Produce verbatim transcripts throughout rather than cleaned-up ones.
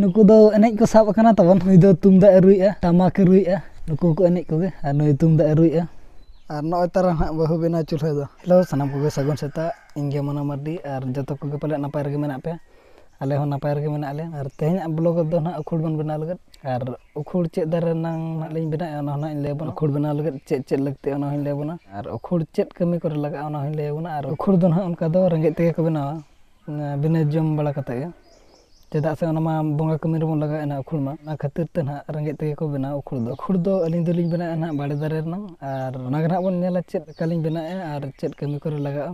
ᱱᱩᱠᱩ ᱫᱚ ᱮᱱᱮᱡ ᱠᱚ ᱥᱟᱵ ᱟᱠᱟᱱᱟ ᱛᱟᱵᱚᱱ᱾ ᱱᱩᱭ ᱫᱚ ᱛᱩᱢᱫᱟᱜ ᱮ ᱨᱩᱭᱮᱫᱼᱟ, ᱴᱟᱢᱟᱠ ᱮ ᱨᱩᱭᱮᱫᱼᱟ, ᱱᱩᱠᱩ ᱠᱚ ᱮᱱᱮᱡ ᱠᱚᱜᱮ, ᱟᱨ ᱱᱩᱭ ᱛᱩᱢᱫᱟᱜ ᱮ ᱨᱩᱭᱮᱫᱼᱟ᱾ ᱟᱨ ᱱᱚᱜᱼᱚᱭ ᱛᱟᱨᱟ ᱦᱟᱸᱜ ᱵᱟᱹᱦᱩ ᱵᱮᱱᱟᱣ ᱪᱩᱞᱦᱟᱹ ᱫᱚ᱾ ᱦᱮᱞᱳ, ᱥᱟᱱᱟᱢ ᱠᱚᱜᱮ ᱥᱟᱹᱜᱩᱱ ᱥᱮᱛᱟᱜ᱾ ᱤᱧ ᱜᱮ ᱢᱟᱱᱟ ᱢᱟᱨᱰᱤ, ᱟᱨ ᱡᱚᱛᱚ ᱠᱚᱜᱮ ᱯᱟᱞᱮ ᱱᱟᱯᱟᱭ ᱨᱮᱜᱮ ᱢᱮᱱᱟᱜ ᱯᱮᱭᱟ᱾ ᱟᱞᱮ ᱦᱚᱸ ᱱᱟᱯᱟᱭ ᱨᱮᱜᱮ ᱢᱮᱱᱟᱜ ᱞᱮᱭᱟ᱾ ᱟᱨ ᱛᱮᱦᱮᱧᱟᱜ ᱵᱞᱚᱜ ᱨᱮᱫᱚ ᱱᱟᱦᱟᱜ ᱩᱠᱷᱩᱲ ᱵᱚᱱ ᱵᱮᱱᱟᱣ ᱞᱟᱹᱜᱤᱫ, ᱟᱨ ᱩᱠᱷᱩᱲ ᱪᱮᱫ ᱫᱟᱨᱮ ᱨᱮᱱᱟᱝ ᱱᱟᱦᱟᱜ ᱞᱤᱧ ᱵᱮᱱᱟᱣᱮᱫᱼᱟ, ᱚᱱᱟ ᱦᱚᱸ ᱱᱟᱦᱟᱜ ᱤᱧ ᱞᱟᱹᱭ ᱟᱵᱚᱱᱟ᱾ ᱩᱠᱷᱩᱲ ᱵᱮᱱᱟᱣ ᱞᱟᱹᱜᱤᱫ ᱪᱮᱫ ᱪᱮᱫ ᱞᱟᱹᱠᱛᱤᱜᱼᱟ, ᱚᱱᱟ ᱦᱚᱸᱧ ᱞᱟᱹᱭ ᱟᱵᱚᱱᱟ᱾ ᱟᱨ ᱩᱠᱷᱩᱲ ᱪᱮᱫ ᱠᱟᱹᱢᱤ ᱠᱚᱨᱮ ᱞᱟᱜᱟᱜᱼᱟ, ᱚᱱᱟ ᱦᱚᱸᱧ ᱞᱟᱹᱭ ᱟᱵᱚᱱᱟ᱾ ᱟᱨ ᱩᱠᱷᱩᱲ ᱫᱚ ᱱᱟᱦᱟᱜ ᱚᱱᱠᱟ ᱫᱚ ᱨᱮᱸᱜᱮᱡ ᱛᱮᱜᱮ ᱠᱚ ᱵᱮᱱᱟᱣᱟ, ᱵᱤᱱᱟᱹ ᱡᱚᱢ ᱵᱟᱲᱟ ᱠᱟᱛᱮ ᱜᱮ᱾ ᱪᱮᱫᱟᱜ ᱥᱮ ᱚᱱᱟ ᱢᱟ ᱵᱚᱸᱜᱟ ᱠᱟᱹᱢᱤ ᱨᱮᱵᱚᱱ ᱞᱟᱜᱟᱣᱮᱫᱼᱟ ᱱᱟᱦᱟᱜ ᱩᱠᱷᱩᱲ ᱢᱟ᱾ ᱚᱱᱟ ᱠᱷᱟᱹᱛᱤᱨ ᱛᱮ ᱱᱟᱦᱟᱜ ᱨᱮᱸᱜᱮᱡ ᱛᱮᱜᱮ ᱠᱚ ᱵᱮᱱᱟᱣᱟ ᱩᱠᱷᱩᱲ ᱫᱚ᱾ ᱩᱠᱷᱩᱲ ᱫᱚ ᱟᱹᱞᱤᱧ ᱫᱚᱞᱤᱧ ᱵᱮᱱᱟᱣᱮᱫᱼᱟ ᱱᱟᱦᱟᱜ ᱵᱟᱲᱮ ᱫᱟᱨᱮ ᱨᱮᱱᱟᱝ᱾ ᱟᱨ ᱚᱱᱟ ᱜᱮ ᱱᱟᱦᱟᱜ ᱵᱚᱱ ᱧᱮᱞᱟ ᱪᱮᱫ ᱞᱮᱠᱟᱞᱤᱧ ᱵᱮᱱᱟᱣᱮᱫᱼᱟ ᱟᱨ ᱪᱮᱫ ᱠᱟᱹᱢᱤ ᱠᱚᱨᱮ ᱞᱟᱜᱟᱜᱼᱟ᱾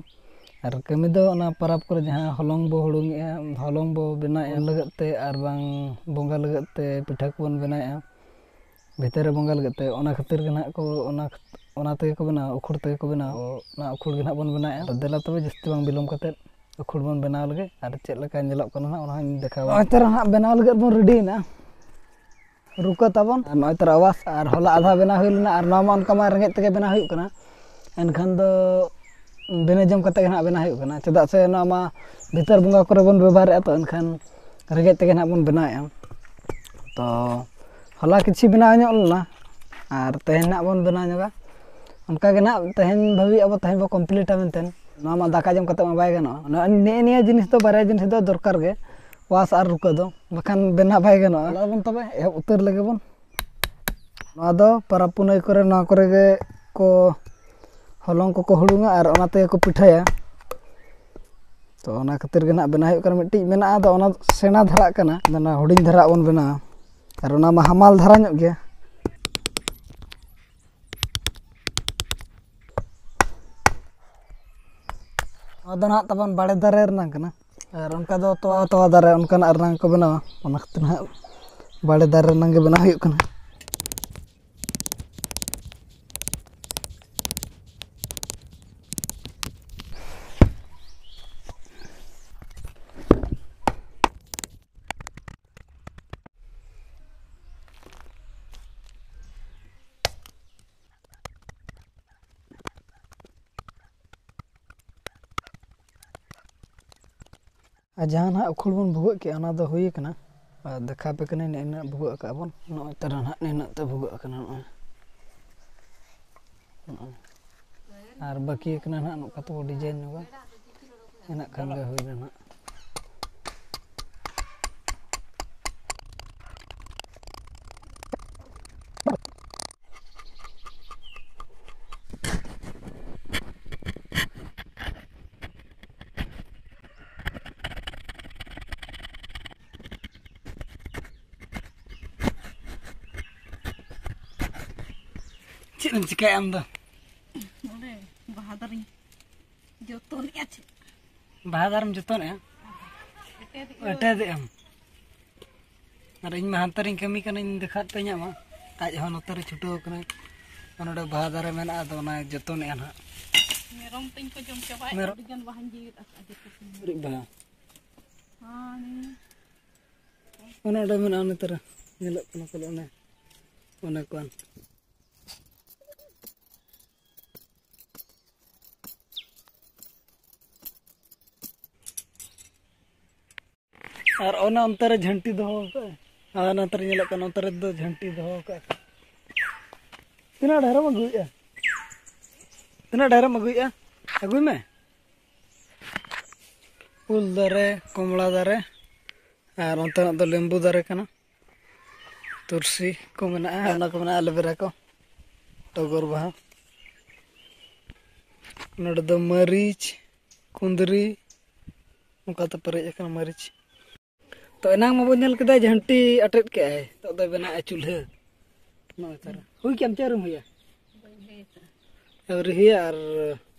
ᱟᱨ ᱠᱟᱹᱢᱤ ᱫᱚ ᱚᱱᱟ ᱯᱟᱨᱟᱵᱽ ᱠᱚᱨᱮ ᱡᱟᱦᱟᱸ ᱦᱚᱞᱚᱝ ᱵᱚ ᱦᱩᱲᱩᱝᱮᱜᱼᱟ, ᱦᱚᱞᱚᱝ ᱵᱚ ᱵᱮᱱᱟᱣᱮᱫᱼᱟ ᱞᱟᱹᱜᱤᱫ ᱛᱮ, ᱟᱨ ᱵᱟᱝ ᱵᱚᱸᱜᱟ ᱞᱟᱹᱜᱤᱫ ᱛᱮ ᱯᱤᱴᱷᱟᱹ ᱠᱚᱵᱚᱱ ᱵᱮᱱᱟᱣᱮᱫᱼᱟ ᱵᱷᱤᱛᱟᱹᱨ ᱨᱮ ᱵᱚᱸᱜᱟ ᱞᱟᱹᱜᱤᱫ ᱛᱮ, ᱚᱱᱟ ᱠᱷᱟᱹᱛᱤᱨ ᱜᱮ ᱱᱟᱦᱟᱜ ᱠᱚ ᱚᱱᱟ, ᱚᱱᱟ ᱛᱮᱜᱮ ᱠᱚ ᱵᱮᱱᱟᱣᱟ, ᱩᱠᱷᱩᱲ ᱛᱮᱜᱮ ᱠᱚ ᱵᱮᱱᱟᱣᱟ᱾ ᱚᱱᱟ ᱩᱠᱷᱩᱲ ᱜᱮ ᱱᱟᱦᱟᱜ ᱵᱚᱱ ᱵᱮᱱᱟᱣᱮᱫᱼᱟ᱾ ᱫᱮᱞᱟ ᱛᱚᱵᱮ ᱡᱟᱹᱥᱛᱤ ᱵᱟᱝ ᱵᱤᱞᱚᱢ ᱠᱟᱛᱮᱫ ᱩᱠᱷᱩᱲ ᱵᱚᱱ ᱵᱮᱱᱟᱣ ᱞᱮᱜᱮ, ᱟᱨ ᱪᱮᱫ ᱞᱮᱠᱟ ᱧᱮᱞᱚᱜ ᱠᱟᱱᱟ ᱱᱟᱦᱟᱜ, ᱚᱱᱟ ᱦᱚᱸᱧ ᱫᱮᱠᱷᱟᱣᱟ᱾ ᱱᱚᱜᱼᱚᱭ ᱛᱚᱨᱟ ᱱᱟᱦᱟᱜ ᱵᱮᱱᱟᱣ ᱞᱟᱹᱜᱤᱫ ᱵᱚᱱ ᱨᱮᱰᱤᱭᱮᱱᱟ᱾ ᱨᱩᱠᱟᱹ ᱛᱟᱵᱚᱱ᱾ ᱟᱨ ᱱᱚᱜᱼᱚᱭ ᱛᱚᱨᱟ ᱟᱣᱟᱥ ᱟᱨ ᱦᱚᱞᱟ ᱟᱫᱷᱟ ᱵᱮᱱᱟᱣ ᱦᱩᱭ ᱞᱮᱱᱟ, ᱟᱨ ᱱᱚᱣᱟ ᱢᱟ ᱚᱱᱠᱟ ᱢᱟ ᱨᱮᱸᱜᱮᱡ ᱛᱮᱜᱮ ᱵᱮᱱᱟᱣ ᱦᱩᱭᱩᱜ ᱠᱟᱱᱟ, ᱮᱱᱠᱷᱟᱱ ᱫᱚ ᱵᱤᱱᱟᱹ ᱡᱚᱢ ᱠᱟᱛᱮ ᱜᱮ ᱱᱟᱦᱟᱜ ᱵᱮᱱᱟᱣ ᱦᱩᱭᱩᱜ ᱠᱟᱱᱟ᱾ ᱪᱮᱫᱟᱜ ᱥᱮ ᱱᱚᱣᱟ ᱢᱟ ᱵᱷᱤᱛᱟᱹᱨ ᱵᱚᱸᱜᱟ ᱠᱚᱨᱮ ᱵᱚᱱ ᱵᱮᱵᱚᱦᱟᱨᱮᱫᱼᱟ, ᱛᱚ ᱮᱱᱠᱷᱟᱱ ᱨᱮᱸᱜᱮᱡ ᱛᱮᱜᱮ ᱱᱟᱦᱟᱜ ᱵᱚᱱ ᱵᱮᱱᱟᱣᱮᱫᱼᱟ᱾ ᱛᱚ ᱦᱚᱞᱟ ᱠᱤᱪᱷᱩ ᱵᱮᱱᱟᱣ ᱧᱚᱜ ᱞᱮᱱᱟ, ᱟᱨ ᱛᱮᱦᱮᱧ ᱱᱟᱦᱟᱜ ᱵᱚᱱ ᱵᱮᱱᱟᱣ ᱧᱚᱜᱟ᱾ ᱚᱱᱠᱟ ᱜᱮ ᱱᱟᱦᱟᱜ ᱛᱮᱦᱮᱧ ᱵᱷᱟᱹᱵᱤᱭᱮᱫᱼᱟ ᱵᱚ, ᱛᱮᱦᱮᱧ ᱵᱚ ᱠᱚᱢᱯᱞᱤᱴᱟ ᱢᱮᱱᱛᱮ᱾ ᱱᱚᱣᱟ ᱢᱟ ᱫᱟᱠᱟ ᱡᱚᱢ ᱠᱟᱛᱮ ᱢᱟ ᱵᱟᱭ ᱜᱟᱱᱚᱜᱼᱟ᱾ ᱱᱚᱜᱼᱚᱭ ᱱᱮᱜᱼᱮ ᱱᱤᱭᱟᱹ ᱡᱤᱱᱤᱥ ᱫᱚ, ᱵᱟᱨᱭᱟ ᱡᱤᱱᱤᱥ ᱫᱚ ᱫᱚᱨᱠᱟᱨ ᱜᱮ, ᱣᱟᱥ ᱟᱨ ᱨᱩᱠᱟᱹ ᱫᱚ, ᱵᱟᱠᱷᱟᱱ ᱵᱮᱱᱟᱣ ᱵᱟᱭ ᱜᱟᱱᱚᱜᱼᱟ᱾ ᱪᱟᱞᱟᱜ ᱟᱵᱚᱱ ᱛᱚᱵᱮ, ᱮᱦᱚᱵ ᱩᱛᱟᱹᱨ ᱞᱮᱜᱮ ᱵᱚᱱ᱾ ᱱᱚᱣᱟ ᱫᱚ ᱯᱟᱨᱟᱵᱽ ᱯᱩᱱᱟᱹᱭ ᱠᱚᱨᱮ, ᱱᱚᱣᱟ ᱠᱚᱨᱮ ᱜᱮ ᱠᱚ ᱦᱚᱞᱚᱝ ᱠᱚᱠᱚ ᱦᱩᱲᱩᱝᱟ ᱟᱨ ᱚᱱᱟ ᱛᱮᱜᱮ ᱠᱚ ᱯᱤᱴᱷᱟᱹᱭᱟ᱾ ᱛᱚ ᱚᱱᱟ ᱠᱷᱟᱹᱛᱤᱨ ᱜᱮ ᱱᱟᱦᱟᱜ ᱵᱮᱱᱟᱣ ᱦᱩᱭᱩᱜ ᱠᱟᱱᱟ᱾ ᱢᱤᱫᱴᱤᱡ ᱢᱮᱱᱟᱜᱼᱟ, ᱟᱫᱚ ᱚᱱᱟ ᱥᱮᱬᱟ ᱫᱷᱟᱨᱟᱜ ᱠᱟᱱᱟ, ᱚᱱᱟ ᱦᱩᱰᱤᱧ ᱫᱷᱟᱨᱟ ᱵᱚᱱ ᱵᱮᱱᱟᱣᱟ, ᱟᱨ ᱚᱱᱟ ᱢᱟ ᱦᱟᱢᱟᱞ ᱫᱷᱟᱨᱟ ᱧᱚᱜ ᱜᱮᱭᱟ᱾ ᱱᱚᱣᱟ ᱫᱚ ᱱᱟᱦᱟᱜ ᱛᱟᱵᱚᱱ ᱵᱟᱲᱮ ᱫᱟᱨᱮ ᱨᱮᱱᱟᱜ ᱠᱟᱱᱟ, ᱟᱨ ᱚᱱᱠᱟ ᱫᱚ ᱛᱚᱣᱟ, ᱛᱚᱣᱟ ᱫᱟᱨᱮ ᱚᱱᱠᱟᱱᱟᱜ ᱨᱮᱱᱟᱜ ᱠᱚ ᱵᱮᱱᱟᱣᱟ, ᱚᱱᱟ ᱠᱷᱟᱹᱛᱤᱨ ᱱᱟᱦᱟᱜ ᱵᱟᱲᱮ ᱫᱟᱨᱮ ᱨᱮᱱᱟᱜ ᱜᱮ ᱵᱮᱱᱟᱣ ᱦᱩᱭᱩᱜ ᱠᱟᱱᱟ᱾ ᱟᱨ ᱡᱟᱦᱟᱸ ᱱᱟᱦᱟᱜ ᱩᱠᱷᱩᱲ ᱵᱚᱱ ᱵᱷᱩᱜᱟᱹᱜ ᱠᱮᱜᱼᱟ, ᱚᱱᱟ ᱫᱚ ᱦᱩᱭ ᱟᱠᱟᱱᱟ᱾ ᱟᱨ ᱫᱮᱠᱷᱟᱣ ᱯᱮ ᱠᱟᱹᱱᱟᱹᱧ ᱱᱤᱱᱟᱹᱜ ᱵᱷᱩᱜᱟᱹᱜ ᱟᱠᱟᱫ ᱵᱚᱱ᱾ ᱱᱚᱜᱼᱚᱭ ᱛᱟᱨᱟ ᱱᱟᱦᱟᱜ ᱱᱤᱱᱟᱹᱜ ᱛᱮ ᱵᱷᱩᱜᱟᱹᱜ ᱟᱠᱟᱱᱟ ᱱᱚᱜᱼᱚᱭ᱾ ᱱᱚᱜᱼᱚᱭ᱾ ᱟᱨ ᱵᱟᱹᱠᱤ ᱟᱠᱟᱱᱟ ᱱᱟᱦᱟᱜ ᱱᱚᱝᱠᱟ ᱛᱮᱵᱚ design ᱧᱚᱜᱟ᱾ ᱤᱱᱟᱹᱜ ᱠᱷᱟᱱ ᱜᱮ ᱦᱩᱭᱱᱟ ᱱᱟᱦᱟᱜ᱾ ᱪᱮᱫ ᱮᱢ ᱪᱤᱠᱟᱹᱭᱟ ᱟᱢ ᱫᱚ? ᱱᱚᱰᱮ ᱵᱟᱦᱟ ᱫᱟᱨᱮᱧ ᱡᱚᱛᱚᱱᱮᱜᱼᱟ ᱪᱮᱫ? ᱵᱟᱦᱟ ᱫᱟᱨᱮᱢ ᱡᱚᱛᱚᱱᱮᱜᱼᱟ? ᱮᱴᱮᱫᱮᱜᱼᱟ᱾ ᱮᱴᱮᱫᱮᱜ ᱟᱢ? ᱟᱨ ᱤᱧ ᱢᱟ ᱦᱟᱱᱛᱮ ᱨᱤᱧ ᱠᱟᱹᱢᱤ ᱠᱟᱱᱟᱧ, ᱫᱮᱠᱷᱟᱣᱮᱫ ᱯᱮ ᱤᱧᱟᱹᱜ ᱢᱟ᱾ ᱟᱡ ᱦᱚᱸ ᱱᱚᱛᱮ ᱨᱮ ᱪᱷᱩᱴᱟᱹᱣ ᱠᱟᱱᱟᱭ᱾ ᱟᱨ ᱱᱚᱰᱮ ᱵᱟᱦᱟ ᱫᱟᱨᱮ ᱢᱮᱱᱟᱜᱼᱟ, ᱟᱫᱚ ᱚᱱᱟᱭ ᱡᱚᱛᱚᱱᱮᱜᱼᱟ ᱱᱟᱦᱟᱜ᱾ ᱢᱮᱨᱚᱢ ᱛᱤᱧ ᱠᱚ ᱡᱚᱢ ᱪᱟᱵᱟᱭᱮᱫ, ᱢᱮᱨᱚᱢ᱾ ᱟᱹᱰᱤ ᱜᱟᱱ ᱵᱟᱦᱟᱧ ᱡᱤᱣᱤᱫ ᱟᱠᱟᱫᱼᱟ ᱡᱚᱛᱚ ᱥᱚᱢᱚᱭ᱾ ᱩᱨᱤᱡ ᱵᱟᱦᱟ᱾ ᱦᱟᱱᱮ᱾ ᱚᱱᱮ ᱚᱸᱰᱮ ᱢᱮᱱᱟᱜᱼᱟ, ᱚᱱᱮ ᱛᱟᱨᱟ ᱧᱮᱞᱚᱜ ᱠᱟᱱᱟ ᱯᱟᱞᱮ ᱚᱱᱮ, ᱚᱱᱮ ᱠᱚ᱾ ᱟᱨ ᱚᱱᱮ ᱚᱱᱛᱮ ᱨᱮ ᱡᱷᱟᱹᱱᱴᱤ ᱫᱚᱦᱚ ᱠᱟᱜᱼᱟ᱾ ᱟᱨ ᱚᱱᱟ ᱚᱱᱛᱮ ᱨᱮ ᱧᱮᱞᱚᱜ ᱠᱟᱱᱟ, ᱚᱱᱛᱮ ᱨᱮᱫᱚ ᱡᱷᱟᱹᱱᱴᱤ ᱫᱚᱦᱚ ᱠᱟᱜᱼᱟ᱾ ᱛᱤᱱᱟᱹᱜ ᱰᱷᱮᱨᱮᱢ ᱟᱹᱜᱩᱭᱮᱫᱼᱟ? ᱛᱤᱱᱟᱹᱜ ᱰᱷᱮᱨᱮᱢ ᱟᱹᱜᱩᱭᱮᱫᱼᱟ? ᱟᱹᱜᱩᱭ ᱢᱮ᱾ ᱩᱞ ᱫᱟᱨᱮ, ᱠᱚᱢᱲᱟ ᱫᱟᱨᱮ, ᱟᱨ ᱚᱱᱛᱮᱱᱟᱜ ᱫᱚ ᱞᱮᱵᱩ ᱫᱟᱨᱮ ᱠᱟᱱᱟ᱾ ᱛᱩᱨᱥᱤ ᱠᱚ ᱢᱮᱱᱟᱜᱼᱟ, ᱚᱱᱟ ᱠᱚ ᱢᱮᱱᱟᱜᱼᱟ, ᱟᱞᱳᱵᱮᱨᱟ ᱠᱚ, ᱴᱚᱜᱚᱨ ᱵᱟᱦᱟ᱾ ᱱᱚᱰᱮ ᱫᱚ ᱢᱟᱹᱨᱤᱪ, ᱠᱩᱸᱫᱽᱨᱤ, ᱚᱱᱠᱟᱛᱮ ᱯᱮᱨᱮᱡ ᱟᱠᱟᱱᱟ ᱢᱟᱹᱨᱤᱪ᱾ ᱛᱚ, ᱮᱱᱟᱝ ᱢᱟᱵᱚᱱ ᱧᱮᱞ ᱠᱮᱫᱟ ᱡᱷᱟᱹᱱᱴᱤ ᱟᱴᱮᱫ ᱠᱮᱜᱼᱟᱭ, ᱱᱤᱛᱚᱜ ᱫᱚᱭ ᱵᱮᱱᱟᱣᱮᱫᱼᱟ ᱪᱩᱞᱦᱟᱹ᱾ ᱱᱚᱜᱼᱚᱭ ᱛᱟᱨᱟ᱾ ᱦᱩᱭ ᱠᱮᱜᱼᱟᱢ, ᱪᱮᱫ ᱟᱹᱣᱨᱤᱢ ᱦᱩᱭᱟ? ᱟᱹᱣᱨᱤ ᱦᱩᱭᱟ, ᱟᱨ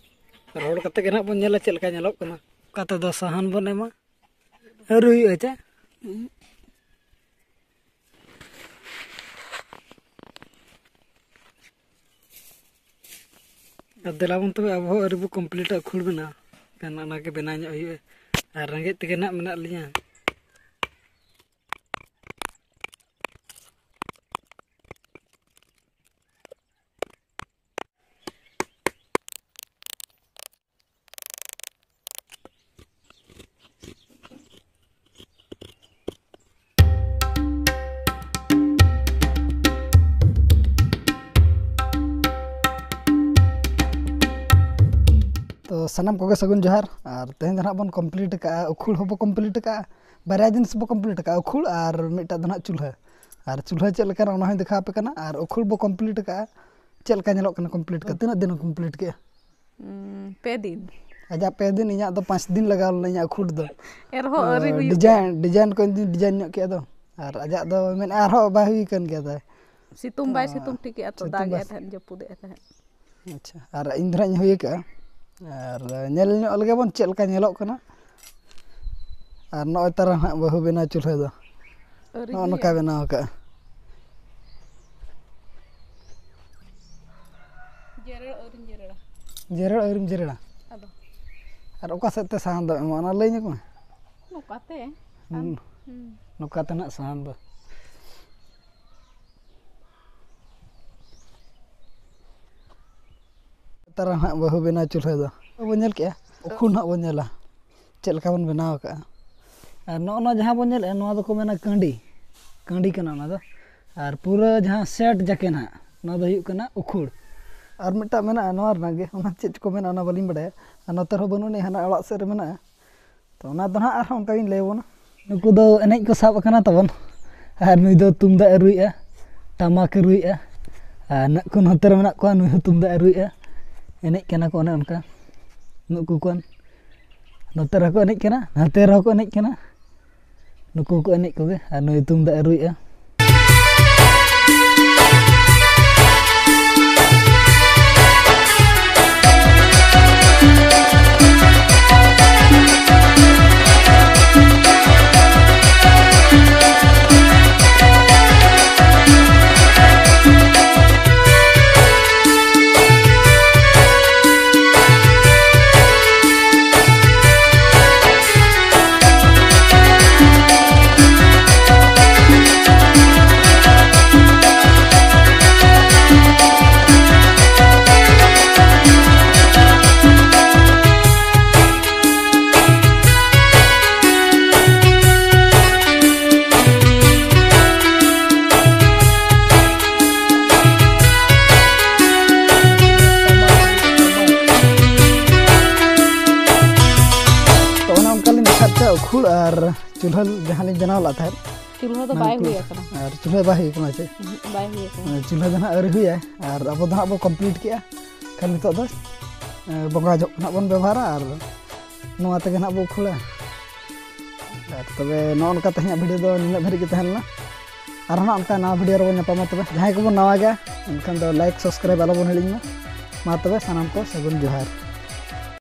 ᱨᱚᱦᱚᱲ ᱠᱟᱛᱮ ᱜᱮ ᱱᱟᱦᱟᱜ ᱵᱚᱱ ᱧᱮᱞᱟ ᱪᱮᱫ ᱞᱮᱠᱟ ᱧᱮᱞᱚᱜ ᱠᱟᱱᱟ᱾ ᱚᱠᱟ ᱛᱮᱫᱚ ᱥᱟᱦᱟᱱ ᱵᱚᱱ ᱮᱢᱟ, ᱟᱹᱣᱨᱤ ᱦᱩᱭᱩᱜᱼᱟ ᱪᱮ? ᱟᱨ ᱫᱮᱞᱟ ᱵᱚᱱ ᱛᱚᱵᱮ, ᱟᱵᱚ ᱦᱚᱸ ᱟᱹᱣᱨᱤ ᱵᱚ ᱠᱚᱢᱯᱞᱤᱴᱟ ᱩᱠᱷᱩᱲ ᱵᱮᱱᱟᱣ᱾ ᱠᱷᱟᱱ ᱚᱱᱟᱜᱮ ᱵᱮᱱᱟᱣ ᱧᱚᱜ ᱦᱩᱭᱩᱜᱼᱟ᱾ ᱟᱨ ᱨᱮᱸᱜᱮᱡ ᱛᱮᱜᱮ ᱱᱟᱜ ᱢᱮᱱᱟᱜ ᱞᱤᱧᱟ᱾ ᱥᱟᱱᱟᱢ ᱠᱚᱜᱮ ᱥᱟᱹᱜᱩᱱ ᱡᱚᱦᱟᱨ᱾ ᱟᱨ ᱛᱮᱦᱮᱧ ᱫᱚ ᱱᱟᱦᱟᱜ ᱵᱚᱱ ᱠᱚᱢᱯᱞᱤᱴ ᱟᱠᱟᱫᱼᱟ, ᱩᱠᱷᱩᱲ ᱦᱚᱸᱵᱚ ᱠᱚᱢᱯᱞᱤᱴ ᱟᱠᱟᱫᱼᱟ, ᱵᱟᱨᱭᱟ ᱡᱤᱱᱤᱥ ᱵᱚ ᱠᱚᱢᱯᱞᱤᱴ ᱟᱠᱟᱫᱼᱟ, ᱩᱠᱷᱩᱲ ᱟᱨ ᱢᱤᱫᱴᱟᱜ ᱫᱚ ᱱᱟᱦᱟᱜ ᱪᱩᱞᱦᱟᱹ᱾ ᱟᱨ ᱪᱩᱞᱦᱟᱹ ᱪᱮᱫ ᱞᱮᱠᱟᱱᱟ ᱚᱱᱟ ᱦᱚᱸᱧ ᱫᱮᱠᱷᱟᱣ ᱟᱯᱮ ᱠᱟᱱᱟ, ᱟᱨ ᱩᱠᱷᱩᱲ ᱵᱚ ᱠᱚᱢᱯᱞᱤᱴ ᱟᱠᱟᱫᱼᱟ᱾ ᱪᱮᱫ ᱞᱮᱠᱟ ᱧᱮᱞᱚᱜ ᱠᱟᱱᱟ ᱠᱚᱢᱯᱞᱤᱴ ᱠᱟᱛᱮ? ᱛᱤᱱᱟᱹᱜ ᱫᱤᱱ ᱮᱢ ᱠᱚᱢᱯᱞᱤᱴ ᱠᱮᱫᱼᱟ? ᱩᱸ, ᱯᱮ ᱫᱤᱱ᱾ ᱟᱡᱟᱜ ᱯᱮ ᱫᱤᱱ, ᱤᱧᱟᱹᱜ ᱫᱚ ᱯᱟᱸᱪ ᱫᱤᱱ ᱞᱟᱜᱟᱣ ᱞᱮᱱᱟ ᱤᱧᱟᱹᱜ ᱩᱠᱷᱩᱲ ᱫᱚ᱾ ᱮᱱᱨᱮᱦᱚᱸ ᱟᱹᱣᱨᱤ ᱦᱩᱭᱩᱜ ᱰᱤᱡᱟᱭᱤᱱ, ᱰᱤᱡᱟᱭᱤᱱ ᱠᱚ ᱤᱧ ᱫᱩᱧ ᱰᱤᱡᱟᱭᱤᱱ ᱧᱚᱜ ᱠᱮᱫᱼᱟ ᱫᱚ᱾ ᱟᱨ ᱟᱡᱟᱜ ᱫᱚ ᱢᱮᱱᱮᱫᱼᱟ ᱟᱨᱦᱚᱸ ᱵᱟᱭ ᱦᱩᱭ ᱠᱟᱱ ᱜᱮᱭᱟ ᱛᱟᱭ᱾ ᱥᱤᱛᱩᱝ ᱵᱟᱭ ᱛᱚ, ᱥᱤᱛᱩᱝ ᱴᱷᱤᱠᱮᱜᱼᱟ ᱛᱚ, ᱥᱤᱛᱩᱝ ᱫᱟᱜᱮᱜᱼᱟ ᱵᱟᱭ ᱛᱟᱦᱮᱸᱫ, ᱡᱟᱹᱯᱩᱫᱮᱜᱼᱟ ᱛᱟᱦᱮᱸᱫ᱾ ᱟᱪᱪᱷᱟ, ᱟᱨ ᱤᱧ ᱫᱚ ᱱᱟᱦᱟᱜ ᱤᱧ ᱦᱩᱭ ᱟᱠᱟᱜᱼᱟ᱾ ᱟᱨ ᱧᱮᱞ ᱧᱚᱜ ᱞᱮᱜᱮ ᱵᱚᱱ ᱪᱮᱫ ᱞᱮᱠᱟ ᱧᱮᱞᱚᱜ ᱠᱟᱱᱟ᱾ ᱟᱨ ᱱᱚᱜᱼᱚᱭ ᱛᱟᱨᱟ ᱱᱟᱦᱟᱜ ᱵᱟᱹᱦᱩ ᱵᱮᱱᱟᱣ ᱪᱩᱞᱦᱟᱹ ᱫᱚ ᱟᱹᱣᱨᱤ ᱱᱚᱜᱼᱚ ᱱᱚᱝᱠᱟ ᱦᱩᱭᱩᱜᱼᱟ᱾ ᱵᱮᱱᱟᱣ ᱟᱠᱟᱜᱼᱟ᱾ ᱡᱮᱨᱮᱲ ᱟᱹᱣᱨᱤᱧ ᱡᱮᱨᱮᱲᱟ᱾ ᱡᱮᱨᱮᱲ ᱟᱹᱣᱨᱤᱢ ᱡᱮᱨᱮᱲᱟ? ᱟᱫᱚ᱾ ᱟᱨ ᱚᱠᱟ ᱥᱮᱫ ᱛᱮ ᱥᱟᱦᱟᱱ ᱫᱚ ᱮᱢᱚᱜᱼᱟ, ᱚᱱᱟ ᱞᱟᱹᱭ ᱧᱚᱜ ᱢᱮ᱾ ᱱᱚᱝᱠᱟᱛᱮ᱾ ᱦᱩᱸ᱾ ᱦᱩᱸ᱾ ᱱᱚᱝᱠᱟ ᱛᱮ ᱱᱟᱦᱟᱜ ᱥᱟᱦᱟᱱ ᱫᱚ᱾ ᱛᱟᱨᱟ ᱦᱟᱸᱜ ᱵᱟᱹᱦᱩ ᱵᱮᱱᱟᱣ ᱪᱩᱞᱦᱟᱹ ᱫᱚ ᱵᱚᱱ ᱧᱮᱞ ᱠᱮᱜᱼᱟ, ᱩᱠᱷᱩᱲ ᱦᱟᱸᱜ ᱵᱚᱱ ᱧᱮᱞᱟ ᱪᱮᱫ ᱞᱮᱠᱟ ᱵᱚᱱ ᱵᱮᱱᱟᱣ ᱟᱠᱟᱜᱼᱟ᱾ ᱟᱨ ᱱᱚᱜᱼᱚ ᱱᱚᱣᱟ ᱡᱟᱦᱟᱸ ᱵᱚᱱ ᱧᱮᱞᱮᱜᱼᱟ, ᱱᱚᱣᱟ ᱫᱚᱠᱚ ᱢᱮᱱᱟ ᱠᱟᱺᱰᱤ, ᱠᱟᱺᱰᱤ ᱠᱟᱱᱟ ᱚᱱᱟ ᱫᱚ᱾ ᱟᱨ ᱯᱩᱨᱟᱹ ᱡᱟᱦᱟᱸ ᱥᱮᱴ ᱡᱟᱠᱮ ᱱᱟᱦᱟᱜ, ᱱᱚᱣᱟ ᱫᱚ ᱦᱩᱭᱩᱜ ᱠᱟᱱᱟ ᱩᱠᱷᱩᱲ᱾ ᱟᱨ ᱢᱤᱫᱴᱟᱝ ᱢᱮᱱᱟᱜᱼᱟ ᱱᱚᱣᱟ ᱨᱮᱱᱟᱜ ᱜᱮ, ᱚᱱᱟ ᱪᱮᱫ ᱠᱚ ᱢᱮᱱᱟ ᱚᱱᱟ ᱵᱟᱹᱞᱤᱧ ᱵᱟᱰᱟᱭᱟ᱾ ᱟᱨ ᱱᱚᱛᱮ ᱨᱮᱦᱚᱸ ᱵᱟᱹᱱᱩᱜ ᱟᱹᱱᱤᱡ, ᱦᱟᱱᱟ ᱚᱲᱟᱜ ᱥᱮᱫ ᱨᱮ ᱢᱮᱱᱟᱜᱼᱟ᱾ ᱛᱚ ᱚᱱᱟ ᱫᱚ ᱱᱟᱦᱟᱜ ᱟᱨᱦᱚᱸ ᱚᱱᱠᱟ ᱜᱤᱧ ᱞᱟᱹᱭ ᱟᱵᱚᱱᱟ᱾ ᱱᱩᱠᱩ ᱫᱚ ᱮᱱᱮᱡ ᱠᱚ ᱥᱟᱵ ᱟᱠᱟᱱᱟ ᱛᱟᱵᱚᱱ, ᱟᱨ ᱱᱩᱭ ᱫᱚ ᱛᱩᱢᱫᱟᱜ ᱮ ᱨᱩᱭᱮᱫᱼᱟ, ᱴᱟᱢᱟᱠ ᱮ ᱨᱩᱭᱮᱫᱼᱟ, ᱟᱨ ᱱᱩᱠᱩ ᱱᱚᱛᱮ ᱨᱮ ᱢᱮᱱᱟᱜ ᱠᱚᱣᱟ, ᱱᱩᱭ ᱦᱚᱸ ᱛᱩᱢᱫᱟᱜ ᱮ ᱨᱩᱭᱮᱫᱼᱟ, ᱮᱱᱮᱡ ᱠᱟᱱᱟ ᱠᱚ ᱚᱱᱮ ᱚᱱᱠᱟ᱾ ᱱᱩᱠᱩ ᱠᱚ ᱱᱚᱛᱮ ᱨᱮᱦᱚᱸ ᱠᱚ ᱮᱱᱮᱡ ᱠᱟᱱᱟ, ᱱᱟᱛᱮ ᱨᱮᱦᱚᱸ ᱠᱚ ᱮᱱᱮᱡ ᱠᱟᱱᱟ, ᱱᱩᱠᱩ ᱠᱚ ᱮᱱᱮᱡ ᱠᱚᱜᱮ, ᱟᱨ ᱱᱩᱭ ᱛᱩᱢᱫᱟᱜ ᱮ ᱨᱩᱭᱮᱫᱼᱟ᱾ ᱡᱟᱦᱟᱸ ᱞᱤᱧ ᱵᱮᱱᱟᱣ ᱞᱮᱫ ᱛᱟᱦᱮᱸᱫ, ᱪᱩᱞᱦᱟᱹ ᱫᱚ ᱚᱱᱟ ᱵᱟᱭ ᱠᱚ- ᱦᱩᱭ ᱟᱠᱟᱱᱟ᱾ ᱟᱨ ᱪᱩᱞᱦᱟᱹ ᱵᱟᱭ ᱦᱩᱭ ᱟᱠᱟᱱᱟ ᱪᱮ? ᱩᱦᱩᱸ, ᱵᱟᱭ ᱦᱩᱭ ᱟᱠᱟᱱᱟ᱾ ᱪᱩᱞᱦᱟᱹ ᱫᱚ ᱱᱟᱦᱟᱜ ᱟᱹᱣᱨᱤ ᱦᱩᱭᱟᱭ, ᱟᱨ ᱟᱵᱚ ᱫᱚ ᱱᱟᱦᱟᱜ ᱵᱚ ᱠᱚᱢᱯᱞᱤᱴ ᱠᱮᱜᱼᱟ᱾ ᱠᱷᱟᱱ ᱱᱤᱛᱚᱜ ᱫᱚ ᱮ, ᱵᱚᱸᱜᱟ ᱡᱚᱦᱚᱜ ᱱᱟᱦᱟᱜ ᱵᱚᱱ ᱵᱮᱵᱚᱦᱟᱨᱟ ᱟᱨ ᱱᱚᱣᱟ ᱛᱮᱜᱮ ᱱᱟᱦᱟᱜ ᱵᱚ ᱩᱠᱷᱩᱲᱟ᱾ ᱟᱨ ᱛᱚᱵᱮ ᱱᱚᱜᱼᱚ ᱱᱚᱝᱠᱟ ᱛᱮᱦᱮᱧᱟᱜ ᱵᱷᱤᱰᱤᱭᱳ ᱫᱚ ᱱᱤᱱᱟᱹᱜ ᱫᱷᱟᱹᱨᱤᱡ ᱜᱮ ᱛᱟᱦᱮᱸ ᱞᱮᱱᱟ᱾ ᱟᱨᱦᱚᱸ ᱱᱟᱦᱟᱜ ᱚᱱᱠᱟ ᱱᱟᱣᱟ ᱵᱷᱤᱰᱤᱭᱳ ᱨᱮᱵᱚᱱ ᱧᱟᱯᱟᱢᱟ᱾ ᱛᱚᱵᱮ ᱡᱟᱦᱟᱸᱭ ᱠᱚᱵᱚᱱ ᱱᱟᱣᱟ ᱜᱮᱭᱟ, ᱮᱱᱠᱷᱟᱱ ᱫᱚ ᱞᱟᱭᱤᱠ ᱥᱟᱵᱥᱠᱨᱟᱭᱤᱵ ᱟᱞᱚᱵᱚᱱ ᱦᱤᱲᱤᱧ ᱢᱟ᱾ ᱢᱟ ᱛᱚᱵᱮ ᱥᱟᱱᱟᱢ ᱠᱚ ᱥᱟᱹᱜᱩᱱ ᱡᱚᱦᱟᱨ᱾